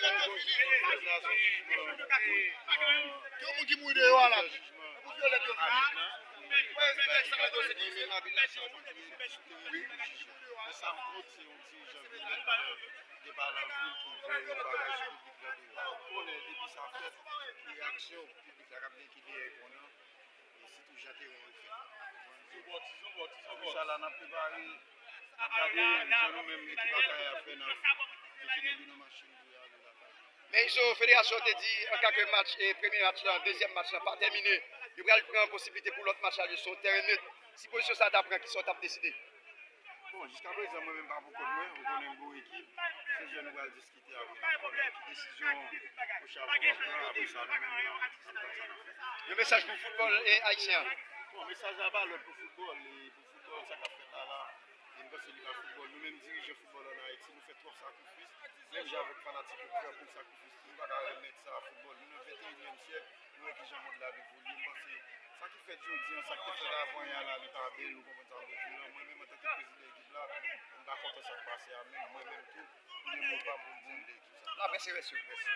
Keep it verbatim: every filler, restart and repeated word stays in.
Gen yon moun ki mouri deyò a la. Pou vyolèt yo fini. Mwen menm abit la sa mwen di wi. Sa m kont se yon dirijan vyolèt de Balanvil ki voye yon bagay sou piblik la deyò. Ou konnen depi sa fèt, reyaksyon piblik la k ap gen ki dèyè ecran nan. E sitou jan teren yo fèt. Konprann? Inshallah, n ap prepare, n ap gade jan nou menm ekip Akayè ap fè nan metye nou nan machin pou y ale lakay. Men Izo, federasyon te di, an ka ke match, e premye match lan, dezyèm match lan pa tèmine, yo pral pran posiblite pou lòt match la jwe sou yon teren net. Si pozisyon sa ta pran, kisa w t ap deside? Bon, jiska prezan, mwen menm pa pou kont mwen, ou konnen m gen yon ekip, se jwè nou pral diskite apre, n ap konnen ki desizyon koch la pran, apre sa, nou menm, nou ap deside sa n ap fè. Yon mesaj pou foutbòl e ayisyen an. Bon, mesaj la pa lòt pou foutbòl, e pou foutbòl, sa k ap fèt la la, e m panse li pa foutbòl. Nou menm dirijan foutbòl ann Ayiti, nou fè twòp sakrifis, menm jan avèk fanatik yo k fè anpil sakrifis tou, nou pa ka remèt sa a foutbòl. Nou nan venteyinyèm syèk, nou wè kijan mond la ap evolye. M panse sa ki fèt jodi a, sa k te fèt avan yè a la, li pa bèl, ou konprann sa m vle di w lan. Mwen menm, antanke prezidan ekip la, m pa kontan sa k pase a, men mwen menm tou, m gen mo pa m pou m di de ekip sa. N ap rete sou yo. Mèsi.